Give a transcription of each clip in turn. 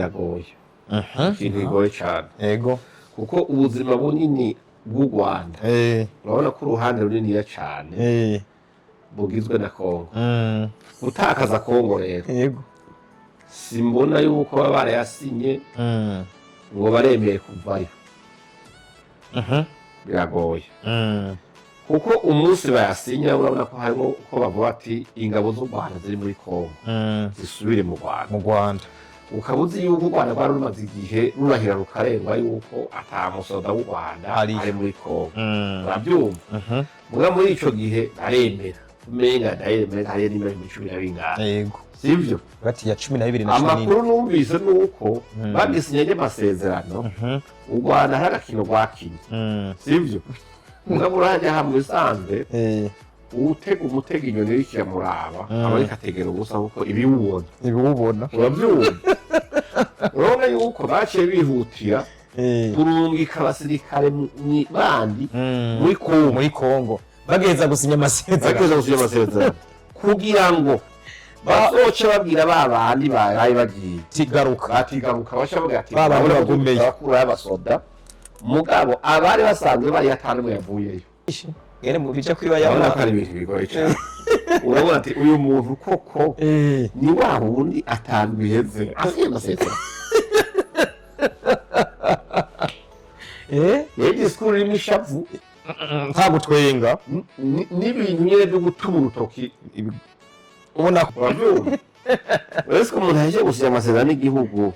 Biragoye, ikintu kigoye cyane, kuko ubuzima bunini bw'u Rwanda, urabona ko uruhande runiniya cyane bugizwe na Kongo. Gutakaza Kongo rero, simbona yuko baba barayasinye ngo baremeye kuvayo. Biragoye, kuko umunsi bayasinya, urabona ko harimo ko bavuga ati ingabo z'u Rwanda ziri muri Kongo zisubire mu Rwanda. Mu Rwanda. Ukaba uzi yuko u Rwanda rwari rumaze igihe rurahira rukarengwa yuko ata musoda w'u Rwanda Ari. ari muri Kongo. Urabyumva? Muga muri ico gihe baremera, umenga ndayemera, hariyo n'ibihumbi cumi na bingahe. Sivyo? Hagati ya 12 na 14. Amakuru numvise nuko bagisinya amasezerano, u Rwanda hari agakino rwakinye. Sivyo? Mugabo urajya hamwe bisanzwe, utega umutega inyoni iriko iramuraba, aba ariko ategera ubusa, kuko ibiwubona. Ibiwubona. Urabyumva? Urabona yuko baciye bihutira kurungika abasirikare bandi muri Kongo. Muri Kongo bageza gusinya amasezerano. Bageza gusinya amasezerano kugira ngo bazoce babwira ba bandi baraye bagiye tigaruka. Batigaruka, baca bavuga ati Ba bandi "Urabona ko bagumyeyo." turakurayo abasoda, mugabo abari basanzwe bari atanu yavuyeyo. Ngene mu bija kwiba. Urabona ko ari ibintu bigoye cyane. Urabona ati uyu muntu koko ni wa wundi atanu biheze asinya amasezerano. Rero disikuru irimo ishavu. Nta gutwenga. N'ibintu nyine byo gutuma urutoki. Ubona ko Urabyumva? Uretse ko umuntu yaje gusinya amasezerano n'igihugu,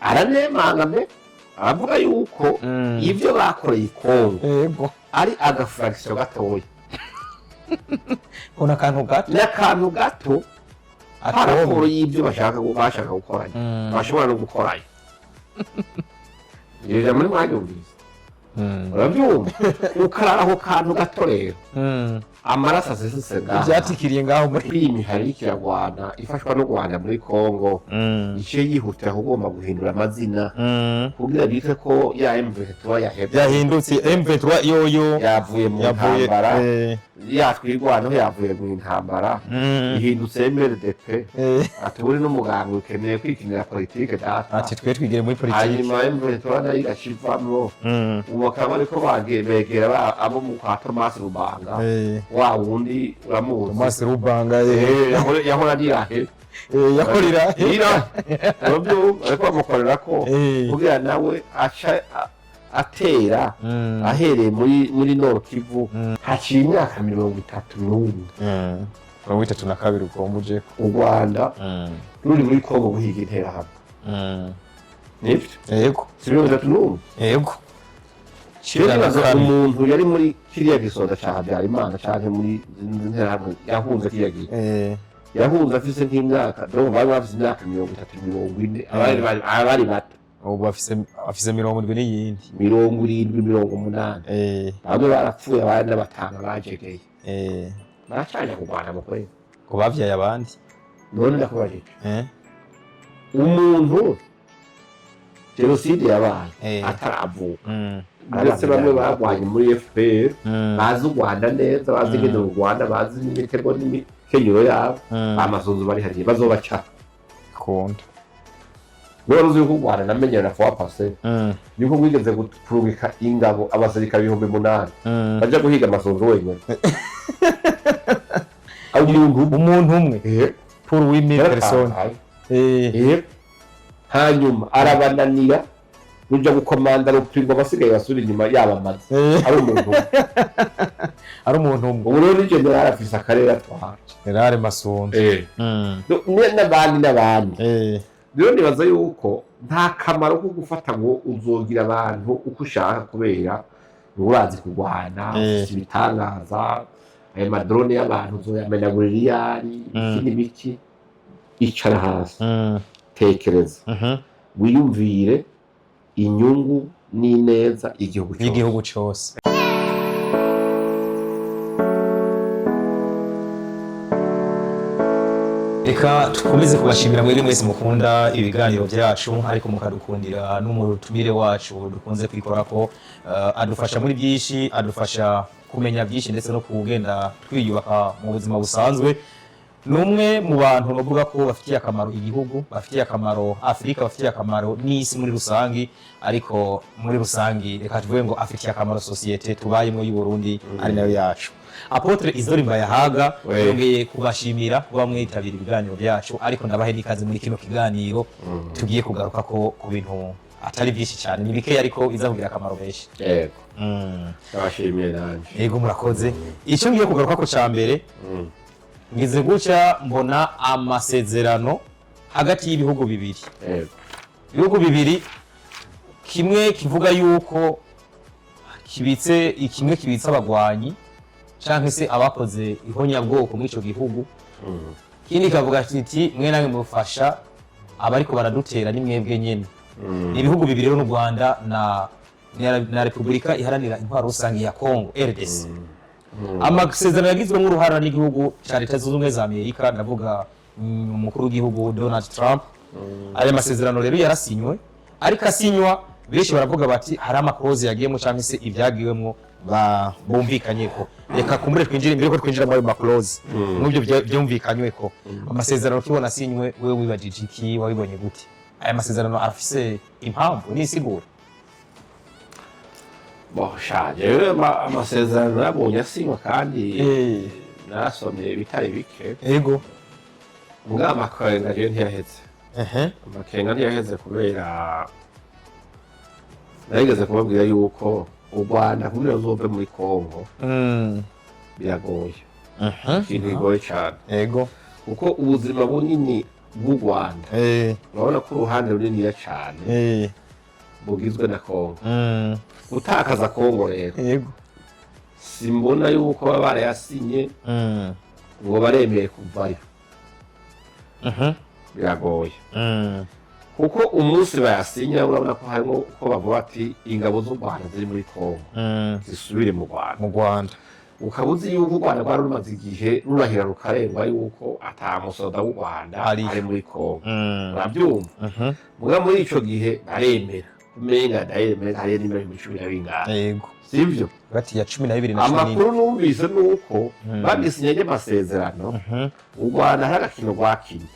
aranemanga mbe aravuga yuko ibyo bakoreye i Kongo ari agafuragisiyo gatoya. Ubona akantu gato. N'akantu gato atome raporo y'ibyo bashaka gukoranya, bashobora no gukoranya. Iryo jambo ntimwaryumvise? Urabyumva? Ukarara ako kantu gato rero, amaraso asesetse ngaha. Ibyatikiriye ngaho muri Iyi mihari iriko iragwana ifashwa n'u Rwanda muri Kongo iciye yihutira kugomba guhindura amazina kugira bitwe ko ya M23 yahebye. Yahindutse M23 yoyo. Yavuye mu yavuye ntambara, yatwirwanaho, yavuye mu ntambara, ihindutse MRDP. Ati uri n'umuganga ukeneye kwikinira politike data. Ati twe twigire muri politiki. Hanyuma M23 nayo igaca ivamwo. Ubu bakaba bariko begera abo mu kwa Thomas Rubanga, wa wundi uramuzi. Thomas Rubanga. Yahora arirahe. Yakorera. Ira urabyumva? Ariko bamukorera ko kugira nawe aca atera ahereye muri Nord Kivu. Haciye imyaka 31. 32 ugomba ujeko. U Rwanda ruri muri Kongo guhiga interahamwe, nibyo? Yego. Si 31? Yego. Rero nibaza 14. Umuntu yari muri kiriya gisoda ca Habyarimana canke muri izi nterahamwe yahunze kiriya gihe, yahunze afise nk'imyaka, donc bari bafise imyaka 30, 40, abari bato. Ubu bafise 70 n'iyindi. 70, 80. Bamwe barapfuye, abandi n'abatanu bajegeye. Baracanje kurwana mu kwezi. Ngo bavyaye abandi. None ndakubajije, umuntu jenoside yabaye ataravuka, ndetse bamwe barwanye muri FPR, bazi u Rwanda neza, bazi ingene u Rwanda, bazi n'imitego n'imikenyero yabo, amasunzu bari hariya bazobaca. Kunda. Niba uzi yuko u Rwanda namenyera na fois passé yuko rwigeze kurungika ingabo, abasirikare 8000 baja guhiga amasunzu wenyene, umuntu umwe. Umuntu umwe pour 8000 personnes. Yaratangaye. Hanyuma arabananira, ruja gukomanda rupingo, abasigaye basubira inyuma yabamaze. Ari umuntu umwe. Ari umuntu umwe. Ubu rero ni general, afise akarere atwara. General Masunzu. N'abandi n'abandi. Rero nibaza yuko nta kamaro ko gufata ngo uzogira abantu uko ushaka kubera ngo urazi kurwana, ufise ibitangaza, ayo ma drone y'abantu uzoyamenagurira iyo ari, iki n'ibiki. Icara hasi, tekereza, wiyumvire inyungu n'ineza igihugu cyose. Y'igihugu cose. Reka dukomeze kubashimira mwebwe mwese mukunda ibiganiro byacu, ariko mukadukundira n'umutumire wacu dukunze kwikorako. Adufasha muri byinshi, adufasha kumenya byinshi ndetse no kugenda twiyubaka mu buzima busanzwe. Ni umwe mu bantu bavuga ko bafitiye akamaro igihugu, bafitiye akamaro Afurika, bafitiye akamaro n'isi muri rusangi. Ariko muri rusangi reka tuvuge ngo afitiye akamaro société tubayemo y'u Burundi, ari nayo yacu. Apôtre Isidore Mbayahaga, yongeye kubashimira kuba mwitabira ibiganiro byacu, ariko ndabahe n'ikaze muri kino kiganiro tugiye kugaruka ko ku bintu atari byinshi cyane, ni bikeya ariko biza kugira akamaro benshi. Yego, ndabashimiye nanje. Yego, murakoze. Icyo ngiye kugaruka ko cya mbere, ngize gutya mbona amasezerano hagati y'ibihugu bibiri. Ibihugu bibiri, kimwe kivuga yuko kibitse, kimwe kibitse abagwanyi canke se abakoze ihonyabwoko muri ico gihugu, ikindi kavuga kiti mwe namwe mufasha abariko baradutera, ni mwebwe nyene. Ni ibihugu bibiri rero, n'u Rwanda na Repubulika Iharanira Intwaro Rusange ya Congo, RDC. Amasezerano yagizwemo uruhara n'igihugu cya Leta Zunze Ubumwe za Amerika, ndavuga umukuru w'igihugu Donald Trump. Aya masezerano rero yarasinywe, ariko asinywa benshi baravuga bati hari ama clauses yagiyemo cyangwa se ibyagiwemo bumvikanye ko reka kumbure twinjire imbere ko twinjira muri ayo ma clauses n'ibyo byumvikanywe ko amasezerano ukibona asinywe, wewe wibajije iki? Wabibonye gute? Aya masezerano arafise impamvu n'isiguro? Bon, sha, jewe amasezerano nabonye asinywa kandi narasomye ibitari bike. Mbwa amakenga jewe ntiyaheze. Amakenga ntiyaheze kubera narigeze kubabwira yuko u Rwanda kugira ruzove muri Kongo biragoye, ikintu kigoye cyane, kuko ubuzima bunini bw'u Rwanda, urabona ko uruhande runiniya cyane bugizwe na Kongo. Gutakaza Kongo rero, simbona yuko baba barayasinye ngo baremeye kuvayo. Biragoye, kuko umunsi bayasinya urabona ko harimo ko bavuga ati ingabo z'u Rwanda ziri muri Kongo zisubire mu Rwanda. Mu Rwanda. Ukaba uzi yuko u Rwanda rwari rumaze igihe rurahira rukarengwa yuko ata musoda w'u Rwanda Ariyo. ari muri Kongo, urabyumva? Muga muri ico gihe baremera kumenga ndayemera hariyo nimero 12,000. Sivyo? Hagati ya 12 na 14. Amakuru numvise nuko bagisinya ry'amasezerano, u Rwanda hari agakino rwakinye,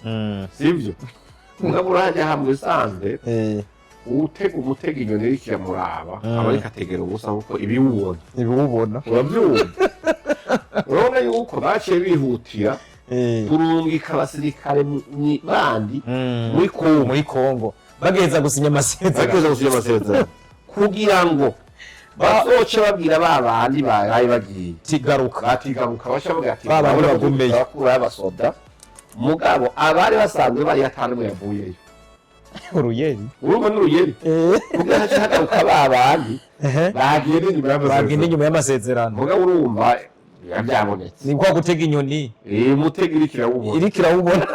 sivyo? Mugabo urajya hamwe bisanzwe, utega umutega inyoni iriko iramuraba, aba ariko ategera ubusa kuko ibiwubona. Ibiwubona. Urabyumva? Urabona yuko baciye bihutira kurungika abasirikare bandi muri Kongo. Muri Kongo bageza gusinya amasezerano. Bageza gusinya amasezerano kugira ngo bazoce babwira ba bandi baraye bagiye tigaruka. Batigaruka, baca bavuga ati Ba bandi urabona ko bagumeyo. turakurayo abasoda, mugabo abari basanzwe bari atanu yavuyeyo. Uruyeri. Urumva n'uruyeri, kugira hace hagaruka ba bandi bagenda inyuma bagenda y'amasezerano. Inyuma y'amasezerano. Mugabo urumva biba byabonetse. Ni kwa gutega inyoni. Mutega iriko irawubona. Iriko irawubona.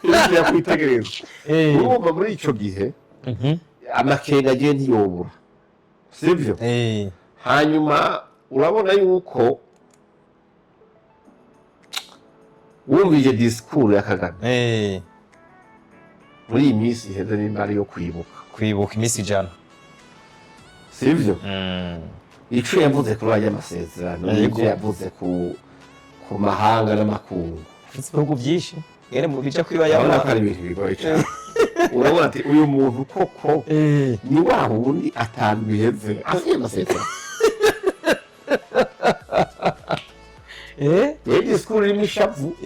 Iriko irakwitegereza. Urumva muri ico gihe amakenga agiye ntiyobura, sivyo? Hanyuma urabona yuko wumvise discours ya Kagame muri iyi minsi iheze, nimba ari iyo kwibuka. Kwibuka iminsi 100. Sivyo? Ico yavuze kuri aya masezerano, n'ivyo yavuze ku mahanga n'amakungu. Ufite ibihugu byinshi ngene mu bica kwiba. Urabona ko Yaba ari ibintu bigoye cyane. Urabona ati uyu muntu koko ni wa wundi atanu biheze asiye amasezerano. Rero discours irimo ishavu.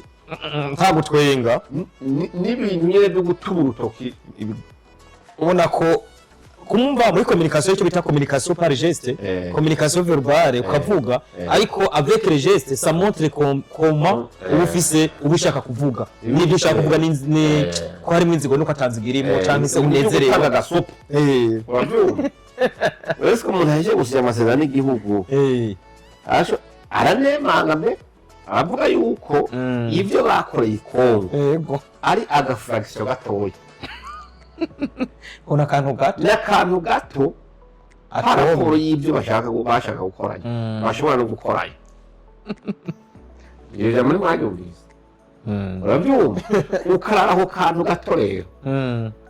Nta gutwenga. N'ibintu nyene byo gutuma urutoki. Ubona ko kumva muri communication, icyo bita communication par geste, communication verbale ukavuga, ariko avec les gestes ça montre comment uba ufise, uba ushaka kuvuga n'ibyo ushaka kuvuga ni ko harimo inzigo nuko atanzigo irimo cyangwa se Uburyo unezerewe. gutanga agasopo, urabyumva? Uretse ko umuntu ahejeje gusinya amasezerano n'igihugu, aranemanga mbe aravuga yuko ibyo bakoreye i Kongo ari aga fraction gatoya. Ubona akantu gato. N'akantu gato atome raporo y'ibyo bashaka gukoranya, bashobora no gukoranya. Iryo jambo ntimwaryumvise? Urabyumva, ukarara ako kantu gato rero,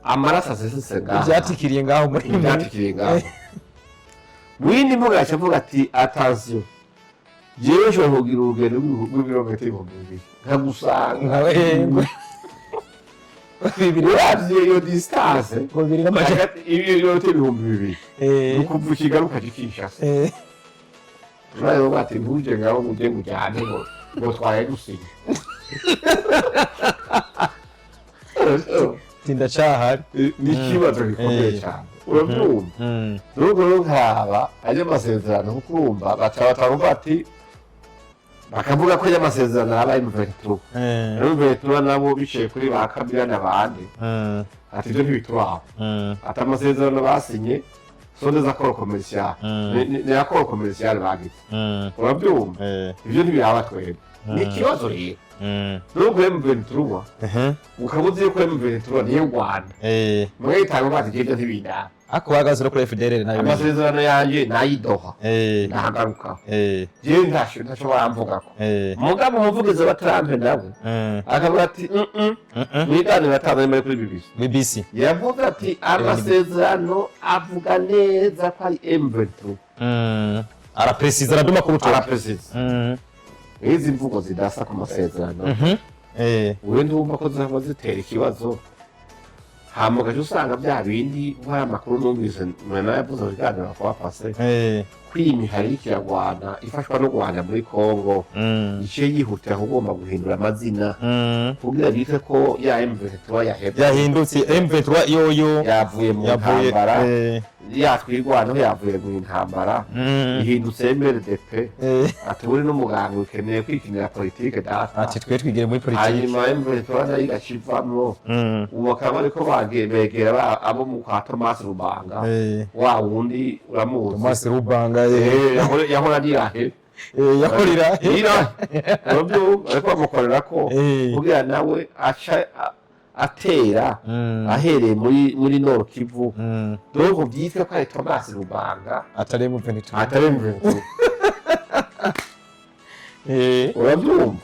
amaraso asesetse ngaha. Ibyatikiriye ngaho muri Ibyatikiriye ngaho. Windi mvuga yaca avuga ati attention. Jewe nshobora kugira urugendo rw'ibirometero 2000 nkagusanga. Bibiri. Uravye iyo distance bibiri n'amajana hagati ibirometero 2000, ni ukuva i Kigali ukaja i Kinshasa. Urayo bati ntuje ngaho muje mujyane ngo twaye dusinya. Ndacahari. Ni ikibazo gikomeye cyane, urabyumva? Nubwo rero nkaraba ayo masezerano, kuko urumva baca batavuga ati, bakavuga ko ayo masezerano araba M23. M23 nabo biciye kuri ba Kabila n'abandi, ati ibyo ntibituraba, ati amasezerano basinye sont des accords commerciaux. Ni accord commercial bagize, urabyumva? Ibyo ntibiraba twebwe. Ni ikibazo rero. Nubwo M23, ukaba uzi yuko M23 niyo Rwanda, mwitanga bati ibyo ntibindaba. Ariko bahagaze no kuri FDLR nayo. Amasezerano yanjye nayidoha, ndahagarukaho. Jewe ntaco baramvugako. Mugabo umuvugizi wa Trump nawe akavuga ati mwiganiro yatanze muri kuri BBC. BBC. Yavuze ati amasezerano avuga neza ko ari M23. Arapresiza, araduma ku rutoki. Arapresiza. Izi mvugo zidasa ku masezerano, wewe ntiwumva ko zaba zitera ikibazo? Hama ugaca usanga bya bindi nk'aya makuru numvise mwena yavuze mu biganiro kwa pase, ko iyi mihari iriko iragwana ifashwa no Rwanda muri Congo iciye yihutira kugomba guhindura amazina kugira bite ko ya M23 yahebwe. Yahindutse M23 yoyo. Yavuye mu yavuye ntambara, yatwirwanaho, yavuye mu ntambara, ihindutse MRDP. Ati uri n'umuganga ukeneye kwikinira politike data. Ati twe twigire muri politiki. Hanyuma M23 nayo igaca ivamwo. Ubu bakaba bariko begera abo mu kwa Thomas Rubanga, wa wundi uramuzi. Thomas Rubanga. Yahora arirahe. Yakorera. Irahe, urabyumva? Ariko bamukorera ko kugira nawe aca atera ahereye muri Nord Kivu, donc byitwa ko ari Thomas Rubanga. Atari M23. Atari M23. Urabyumva?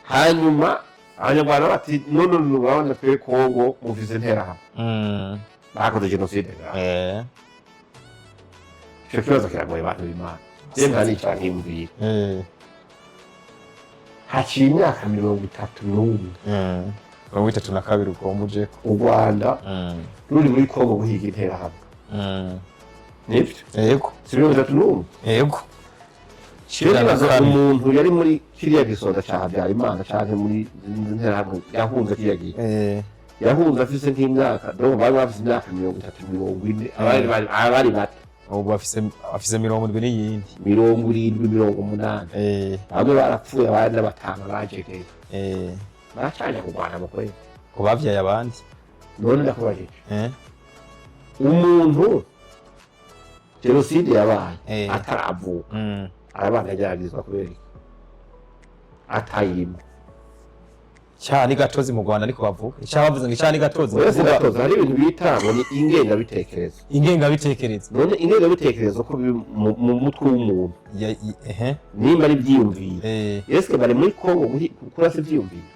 Hanyuma abanyarwanda bati none urabona twe Kongo muvize interahamwe bakoze jenoside ngaho. Ico kibazo kiragoye, abantu b'Imana. Je nicara nkiyumvira, haciye imyaka 31. 32 ugomba ujeko. U Rwanda ruri muri Kongo guhiga interahamwe, nibyo? Yego. Si 31? Yego. Rero nibaza umuntu yari muri kiriya gisoda ca Habyarimana canke muri interahamwe yahunze kiriya gihe, yahunze afise nk'imyaka, donc bari bafise imyaka 30, 40, abari bato. Ubu afise 70 n'iyindi. 70, 80. Bamwe barapfuye, abandi n'abatama bajegeye. Baracanye kurwana mu kwezi. Ku bavyaye abandi. None ndakubajije, umuntu jenoside yabaye ataravuka, arabana ageragezwa kubera iki atayimwe? Icyaha ni gatozi mu Rwanda, ariko bavuga icyaha, bavuze ngo icyaha ni gatozi. Wese Bavuga gatoza. Hari ibintu bita ngo ni ingengabitekerezo. Ingengabitekerezo. None ingengabitekerezo ko biri mu mutwe w'umuntu, nimba ari ibyiyumviro, eske bari muri Kongo kurasa ivyiyumviro?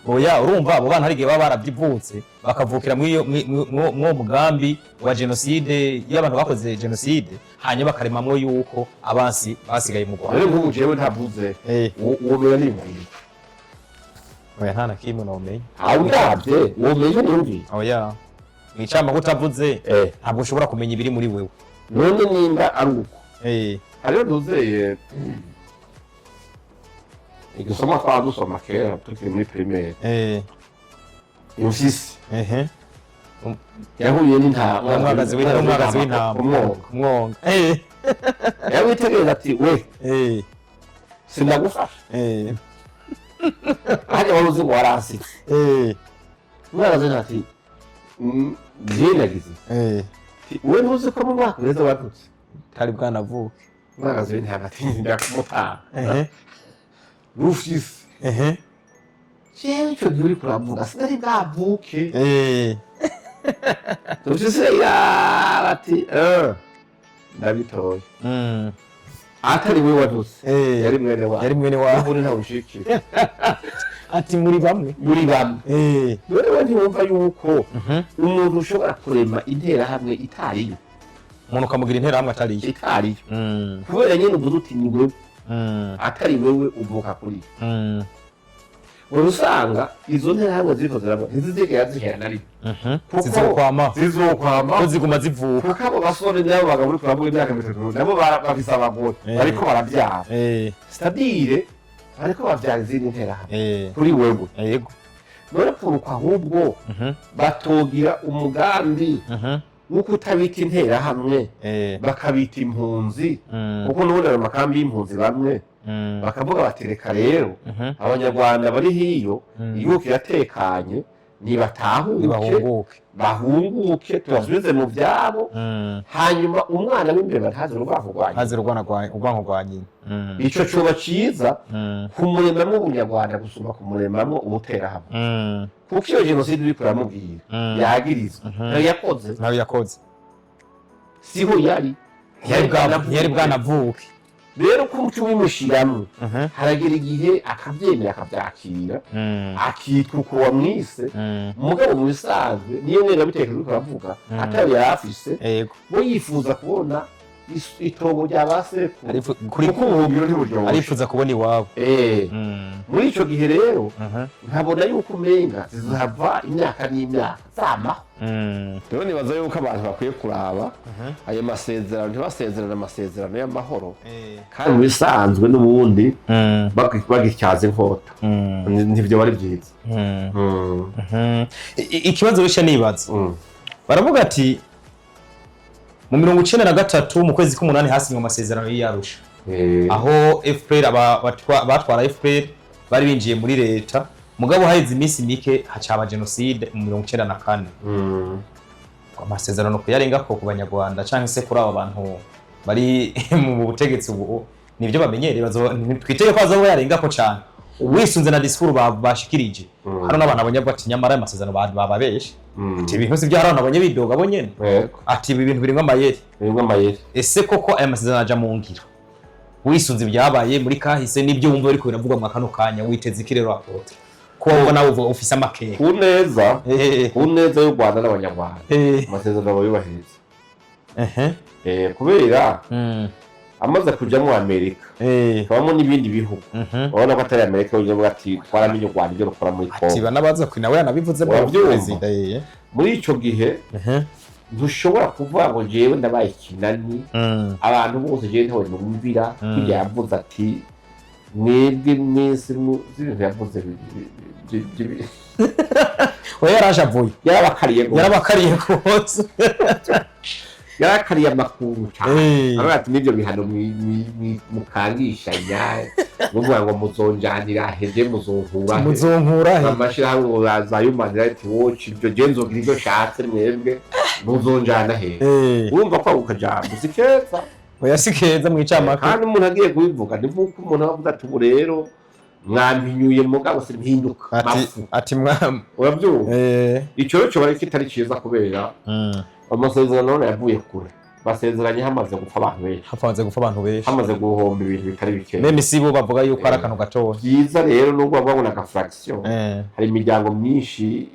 Oya, urumva abo bana hari igihe baba barabyivutse, bakavukira muri iyo mw'uwo mugambi wa jenoside y'abantu bakoze jenoside, hanyuma bakaremamwo yuko abansi basigaye mu Rero Rwanda. Nk'ubu jewe ntavuze, womenya niyumvira? Oya, nta na kimwe nomenya. Aho ndavye womenya niyumvira? Oya, mw'icamake utavuze ntabwo ushobora kumenya ibiri muri wewe. None nimba ari uko, hariho ntuzeye igisoma twaba dusoma kera tukiri muri primaire, imfyisi yahuye n'intama. Umwagazi w'intama. Umwonga. Umwonga. Yawitegereza ati we, sindagufasha. Hajya wari uzi ngo waransitse. Umwagazi w'intama ati "Mm, jewe nagize Ati, we ntuzi ko mu mwaka uheze wadutse?" Tari bwanavuke. Umwagazi w'intama ati ndakumutanga rufyisi. Jewe ico gihe uriko uravuga sinari bwavuke. Rufyisi yaba ati "Eh, ndabitoye." Atari we wadutse, yari mwene wabo. Yari mwene wawe. Ubundi ntawe ushikira. Ati muri bamwe. Muri bamwe. None we ntiwumva yuko umuntu ushobora kurema interahamwe itariyo? Umuntu ukamugira interahamwe atariyo. Itariyo. Kubera nyine uvuze uti ni wewe, atari wewe uvuka kuri uri, usanga izo nterahamwe ziriko ziravuga ntizizigera zihera na rimwe. Kuko Zizokwama. Zizokwama. Ko ziguma zivuka. Kuko abo basore nabo bagabo uri kuravuga imyaka 30 nabo bafise abagore, bariko baravyara, c'est-à-dire bariko bavyara izindi nterahamwe kuri wewe. None puruka ahubwo batogira umugambi wo kutabita interahamwe, bakabita impunzi, kuko n'ubundi ayo makambi y'impunzi bamwe bakavuga bati reka rero abanyarwanda bari hiyo, igihugu kiratekanye, nibatahuke, Nibahunguke. Bahunguke tubasubize mu byabo, hanyuma umwana w'imbeba ntazi urwango rwa nyina. Ntazi urwango rwa nyina. Ico coba ciza kumuremamwo ubunyarwanda gusumba kumuremamwo ubuterahamwe, kuko iyo jenoside uriko uramubwira yagirizwa ntayo yakoze. Ntayo yakoze. Siho yari. Ntiyari bwanavuke. Rero ko umuco ubimushiramwo, haragera igihe akabyemera, akabyakira, akitwa uko wamwise. Mugabo mu bisanzwe niyo ngengabitekerezo uriko uravuga atayo yari afise, we yifuza kubona itongo rya ba sekuru, kuko ubuhungiro ntiburyoshe. Arifuza kubona iwabo. Muri ico gihe rero nkabona yuko umenga zizohava imyaka n'imyaka zamaho. Rero nibaza yuko abantu bakwiye kuraba ayo masezerano, ntibasezerane amasezerano y'amahoro kandi mu bisanzwe n'ubundi bagityaza inkota. Ntivyo bari byiza. Ikibazo bisha nibaza, baravuga ati mu 93 mu kwezi k'umunani hasinywe amasezerano y'Arusha, aho FPR batwara FPR bari binjiye muri leta, mugabo haheze iminsi mike hacaba jenoside mu 94. Amasezerano kuyarengako ku banyarwanda canke se kuri abo bantu bari mu butegetsi ubu nibyo bamenyereye, twitege ko bazoba bayarengako cane wisunze na discours bashikirije. Hano n'abantu abonye ati nyamara ayo masezerano bababeshe, ati ibintu si byo. Hari abantu abonye bidoga bo nyene, ati ibi bintu birimwo amayeri. Birimwo amayeri. Ese koko aya masezerano aja mu ngiro wisunze ibyabaye muri kahise n'ibyo wumva bariko biravugwa mu kano kanya? Witeze iki rero, apôtre, ko wumva nawe uvuga ufise amakenga? Ku neza, ku neza y'u Rwanda n'abanyarwanda, amasezerano bayubahiriza. Kubera amaze kujamwo Amerika, habamo n'ibindi bihugu, urabona ko atari Amerika yonyine, avuga ati twaramenye u Rwanda ibyo rukora muri Ati Kongo. banabaza ko nawe yanabivuze mu Urabyumva? perezida. Muri ico gihe ntushobora kuvuga ngo jewe ndabaye ikinani, abantu bose jewe ntawe numvira. Kurya yavuze ati mwebwe mwese ibintu yavuze Oya, yarashavuye. Yarabakariye rwose. Yarabakariye rwose. Yarakariye amakuru cyane. Aravuga ati n'ibyo bihano mukangishanya muvuga ngo muzonjanira heje, muzonkura he? Muzonkura he? Amashirahamwe za Human Rights Watch, ibyo je nzogira ibyo nshatse, mwebwe muzonjana he? Urumva ko ako kajambo si keza. Oya, si keza mu icamake. Kandi umuntu agiye kubivuga ni nk'uko umuntu avuga ati ubu rero mwampinyuye mugabo simpinduka Ati mafu. Ati mwa Urabyumva? Ico rero coba kitari ciza kubera amasezerano none yavuye kure, basezeranye hamaze gupfa abantu benshi. Hamaze gupfa abantu benshi. Hamaze guhomba ibintu bitari bikeya. Même si bo bavuga yuko ari akantu gatoya. Byiza rero nubwo bavuga ngo ni agafraction, hari imiryango myinshi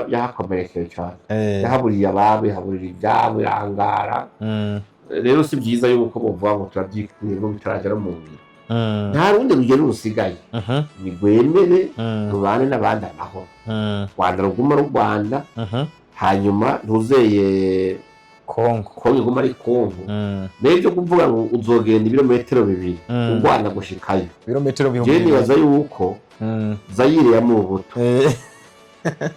yahakomerekeye cyane, yahaburiye ababo, yahaburira ibyabo, irangara. Rero si byiza yuko bavuga ngo turabyikuyemo bitaragera mu ngiro. Nta rundi rugero rusigaye, ni rwemere rubane n'abandi amahoro, Rwanda ruguma ru Rwanda, hanyuma ntuzeye Kongo. Kongo iguma ari Kongo. Rero ibyo kuvuga ngo uzogenda ibirometero 2 urwana gushikayo, Ibirometero 2000. jewe nibaza yuko Zayire ya Mobutu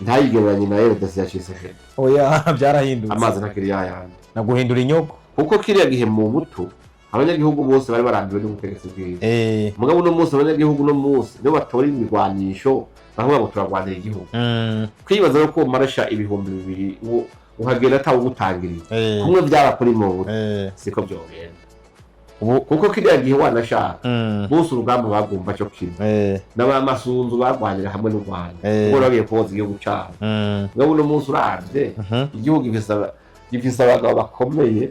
ntayigereranye na RDC ya Tshisekedi. Oya, byarahindutse. Amazi ntakiri yayandi. Na guhindura inyogo. Kuko kiriya gihe mu Mobutu abanyagihugu bose bari barambiwe n'ubutegetsi bwiwe. Mugabo uno munsi abanyagihugu uno munsi nibo batora imirwanisho bakavuga ngo turarwanira igihugu. Kwibaza yuko marasha 2000 uhagenda atawugutangiriye, kumwe byaba kuri Mobutu, siko byogenda. Ubu kuko kiriya gihe wanashaka bose urugamba bagumva cyo kimwe, n'abamasunzu barwanira hamwe n'u Rwanda, kuko bagiye koza igihugu cyabo. Mugabo uno munsi uravye, igihugu gifise abagabo bakomeye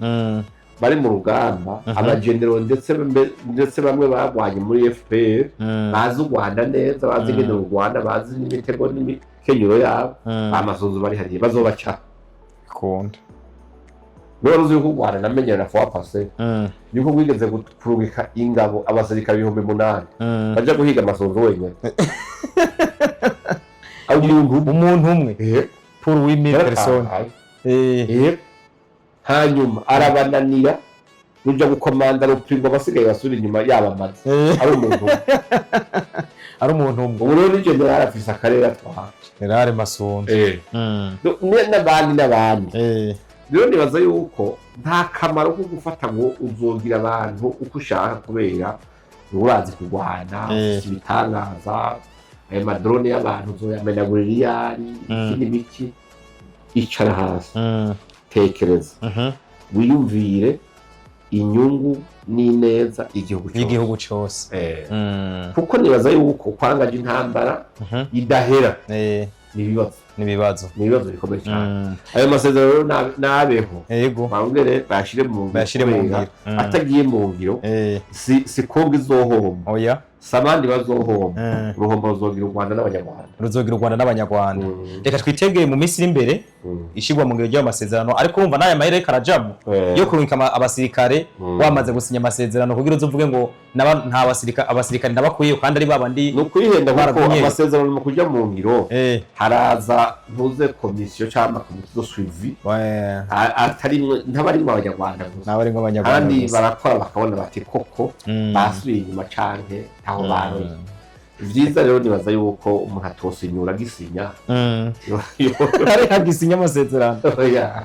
bari mu rugamba, abagenero ndetse bamwe barwanye muri FPR, bazi u Rwanda neza, bazi ingene u Rwanda, bazi n'imitego n'imikenyero yabo. Amasunzu bari hariya bazobaca. Kunda. Niba uzi yuko u Rwanda, namenye na fois passée yuko rwigeze kurungika ingabo, abasirikare 8000 baja guhiga Amasunzu wenyine, umuntu umwe. Umuntu umwe pour 8000 personnes. Yaratangaye. Eh. Hanyuma arabananira, ruja gukomanda rupingo, abasigaye basubira inyuma yabamaze. Ari umuntu umwe. Ari umuntu umwe. Ubu rero ni général, afise akarere atwara. Général Masunzu. N'abandi n'abandi. Rero nibaza yuko nta kamaro ko gufata ngo uzogira abantu uko ushaka kubera ngo urazi kurwana, ufise ibitangaza, ayo ma drones y'abantu uzoyamenagurira iyo ari, ikindi biki. Icara hasi, tekereza, wiyumvire inyungu n'ineza igihugu cyose. Y'igihugu cyose. Kuko nibaza yuko kwangaje intambara idahera ni ibibazo. N'ibibazo. Ni ibibazo bikomeye cyane. Ayo masezerano rero nabeho, bongere bayashire mu ngiro, Bayashire mu kubera ngiro. Atagiye mu ngiro, si Kongo izohomba, si abandi bazohomba, uruhombo ruzogira u Rwanda n'Abanyarwanda. Ruzogira u Rwanda n'Abanyarwanda. Reka twitege mu minsi iri imbere ishigwa mu ngiro ry'ayo masezerano, ariko urumva n'aya mahera ariko arajamwo yo kurungika abasirikare. Wamaze gusinya amasezerano, kugira uzovuge ngo nta abasirikare ndabakwiye kandi ari babandi. Ni ukwihenda, kuko Baragumye. amasezerano mu kujya mu ngiro haraza ntuze komisiyo cyangwa komisiyo de suivi, atarimwe, ntabarimwo Abanyarwanda gusa. N'abarimwo Abanyarwanda Kandi gusa. barakora bakabona bati koko basubiye inyuma canke ntaho baroye. Vyiza rero nibaza yuko umuntu atosinyura agisinya. Ari agisinya amasezerano. Oya.